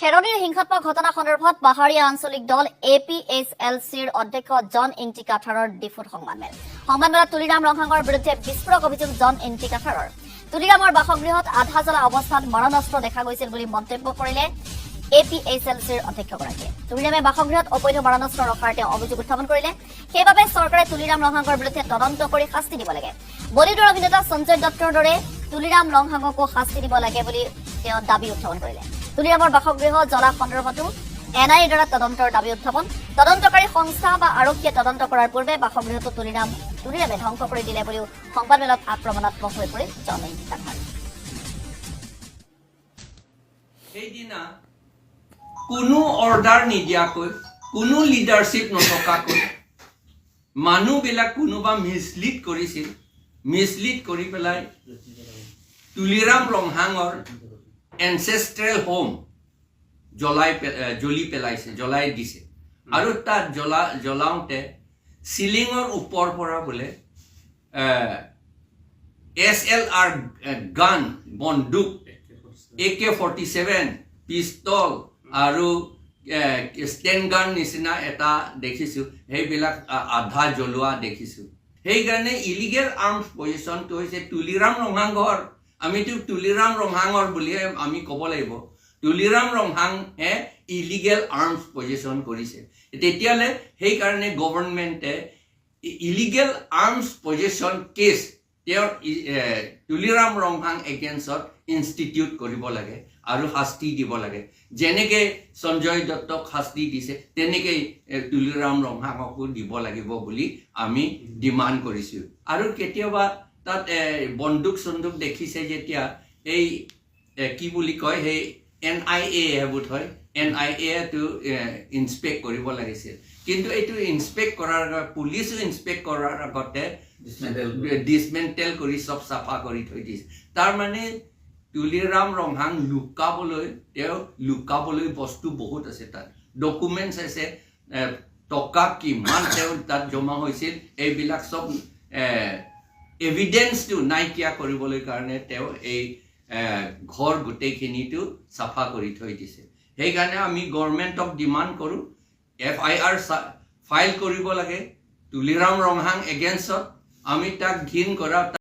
খেৰণিৰ হিংসাত্মক ঘটনা সন্দৰ্ভত পাহাৰীয়া আঞ্চলিক দল এ পি এইচ এল চিৰ অধ্যক্ষ জন ইংতি কাথাৰৰ ডিফুত সংবাদমেল। সংবাদমেলত তুলিৰাম ৰংহাঙৰ বিৰুদ্ধে বিস্ফোৰক অভিযোগ জন ইংতি কাথাৰৰ। তুলিৰামৰ বাসগৃহত আধা জ্বলা অৱস্থাত মাৰণাস্ত্ৰ দেখা গৈছিল বুলি মন্তব্য কৰিলে এ পি এইচ এল চিৰ অধ্যক্ষগৰাকীয়ে। তুলিৰামে বাসগৃহত অবৈধ মাৰণাস্ত্ৰ ৰখাৰ তেওঁ অভিযোগ উত্থাপন কৰিলে। সেইবাবে চৰকাৰে তুলিৰাম ৰংহাঙৰ বিৰুদ্ধে তদন্ত কৰি শাস্তি দিব লাগে। বলিউডৰ অভিনেতা সঞ্জয় দত্তৰ দৰে তুলিৰাম ৰংহাঙকো শাস্তি দিব লাগে বুলি তেওঁ দাবী উত্থাপন কৰিলে। তুলিৰামৰ বাসগৃহ জ্বলা সন্দৰ্ভতো এন আই এৰ দ্বাৰা তদন্তৰ দাবী উত্থাপন। তদন্তকাৰী সংস্থা বা আৰক্ষীয়ে তদন্ত কৰাৰ পূৰ্বে বাসগৃহটো তুলিৰামে ধ্বংস কৰি দিলে বুলিও সংবাদমেলত আক্ৰমণাত্মক হৈ পৰিল জন ইংতি কাথাৰ। সেইদিনা কোনো অৰ্ডাৰ নিদিয়াকৈ, কোনো লিডাৰশ্বিপ নথকাকৈ মানুহবিলাক কোনোবা মিছলিড কৰিছিল। মিছলিড কৰি পেলাই তুলিৰাম ৰংহাঙৰ এনচেষ্ট্ৰেল হোম জ্বলি পেলাইছে, জ্বলাই দিছে। আৰু তাত জ্বলাওঁতে চিলিঙৰ ওপৰ পৰা বোলে এছএলআৰ গান, বন্দুক, একে 47, পিষ্টল আৰু ষ্টেন গান নিচিনা এটা দেখিছোঁ। সেইবিলাক আধা জ্বলোৱা দেখিছোঁ। সেইকাৰণে ইলিগেল আৰ্মছ পজেশ্যনটো হৈছে তুলিৰাম ৰংহাঙৰ। আমিতো তুলিৰাম ৰংহাঙৰ বুলিয়ে আমি ক'ব লাগিব। তুলিৰাম ৰংহাঙে ইলিগেল আৰ্মছ পজেশ্যন কৰিছে। তেতিয়াহ'লে সেইকাৰণে গভৰ্ণমেণ্টে ইলিগেল আৰ্মছ পজেশ্যন কেছ তেওঁৰ তুলিৰাম ৰংহাং এগেইনষ্টত ইনষ্টিটিউট কৰিব লাগে আৰু শাস্তি দিব লাগে। যেনেকে সঞ্জয় দত্তক শাস্তি দিছে, তেনেকেই তুলিৰাম ৰংহাঙকো দিব লাগিব বুলি আমি ডিমাণ্ড কৰিছোঁ। আৰু কেতিয়াবা তাত বন্দুক চন্দুক দেখিছে যেতিয়া এই কি বুলি কয়, সেই এনআইএ বোধ হয়, এনআইএটো ইনস্পেক্ট কৰিব লাগিছিল। কিন্তু এইটো ইনস্পেক্ট কৰাৰ, পুলিচো ইনস্পেক্ট কৰাৰ আগতে ডিছমেণ্টেল কৰি চব চাফা কৰি থৈ দিছে। তাৰমানে তুলিৰাম ৰংহাং লুকাবলৈ, তেওঁ লুকাবলৈ বস্তু বহুত আছে তাত, ডকুমেণ্টছ আছে, টকা কিমান তেওঁ তাত জমা হৈছিল, এইবিলাক চব এভিডেন্সটো নাইকিয়া কৰিবলৈ কাৰণে তেওঁ এই ঘৰ গোটেইখিনিটো চাফা কৰি থৈ দিছে। সেইকাৰণে আমি গভৰ্ণমেণ্টক ডিমাণ্ড কৰোঁ, এফআইআৰ ফাইল কৰিব লাগে তুলিৰাম ৰংহাং এগেইনষ্টত। আমি তাক ঘিণ কৰা